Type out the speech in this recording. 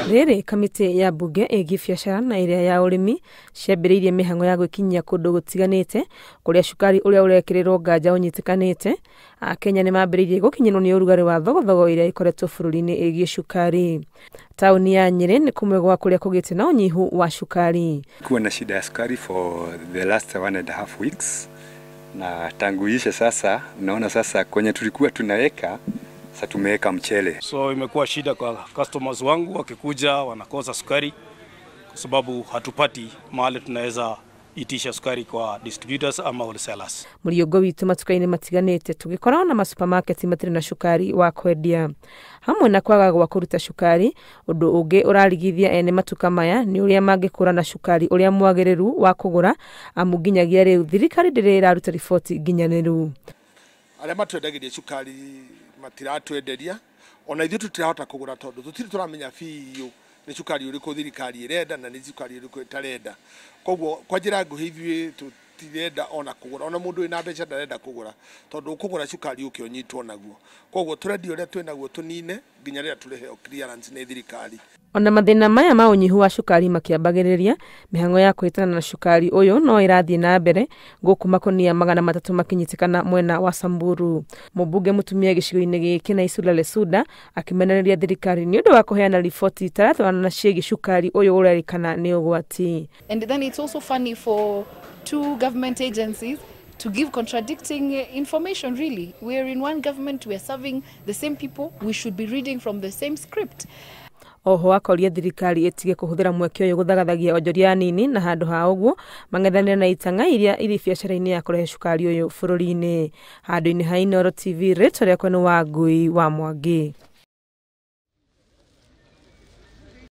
Rĩrĩ kamĩtĩ ya mbunge ĩgiĩ biacara na ĩrĩa ya ũrĩmi ciambĩrĩirie mĩhang'o ya gwĩkinyia kũndũ gũtiganĩte kũrĩa cukari ũrĩa ũrekĩrĩrwo nganja ũnyitĩkanĩte. Akenya nĩ mambĩrĩirie gũkinyĩrwo nĩ ũrugarĩ wa thogothogo ĩrĩa ĩkoretwo bũrũri-inĩ ĩgiĩ cukari. Taũni ya Nyĩrĩ nĩ kũmwe gwa kũrĩa kũgĩte na ũnyihu wa cukari. Kuwa na shida ya sukari for the last 1.5 weeks, na tangu ishe sasa naona sasa kwenye tulikuwa tunaweka sasa tumeweka mchele. So imekuwa shida kwa customers wangu, wakikuja wanakosa sukari kwa sababu hatupati mahali tunaweza itisha sukari kwa distributors ama wholesalers. Mũriũngo witũ matuka-inĩ matiganĩte tũgĩkoragwo na masupermarket matirĩ na cukari wa kwendia. Hamwe na kwaga gwa kũruta cukari, ũndũ ũngĩ ũrarigithia ene matuka maya nĩ ũrĩa mangĩkũra na cukari ũrĩa mwagĩrĩru wa kũgũra, amu nginyagia rĩu thirikari ndĩrĩ ĩraruta riboti nginyanĩru. Arĩa matwendagĩria cukari matiratwenderia, ona ithuĩ tũtirahota kũgũra tondũ tũtirĩ tũramenya biũ nĩ cukari ũrĩkũ thirikari ĩrenda na nĩ cukari ũrĩkũ ĩtarenda. Koguo kwa njĩra nguhĩ ithuĩ tũtirenda ona kũgũra, ona mũndũ wĩna mbeca ndarenda kũgũra tondũ ũkũgũra cukari ũke ũnyitwo naguo. Koguo tũrendia ũrĩa twĩnaguo tũnine nginya rĩrĩa tũrĩheo clearance nĩ thirikari. Ona mathĩna maya ma ũnyihu wa cukari makĩambagĩrĩria, mĩhang'o ya kũhĩtana na cukari ũyũ no ĩrathiĩ na mbere gũkũ makonia 300 makinyitĩkana mwena wa Samburu. Mũmbunge mũtumia gĩcigo-inĩ gĩkĩ na Isula Lesuda akĩmenereria thirikari nĩ ũndũ wa kũheana riboti itaratwarana na ciĩgiĩ cukari ũyũ ũrerĩkana nĩ ũgwati. And then it's also funny for two government agencies to give contradicting information, really. We are in one government, we are serving the same people, we should be reading from the same script. Oho akoria thirikari ĩtige kũhũthĩra mweke ũyũ gũthagathagia onjoria anini na handũ ha ũguo mang'ethanĩre na itang'a iria irĩ biacara-inĩ ya kũrehe cukari ũyũ bũrũri-inĩ. Handũ-inĩ ha Inooro TV, rĩtwa rĩakwa nĩ Wangui wa Mwangi.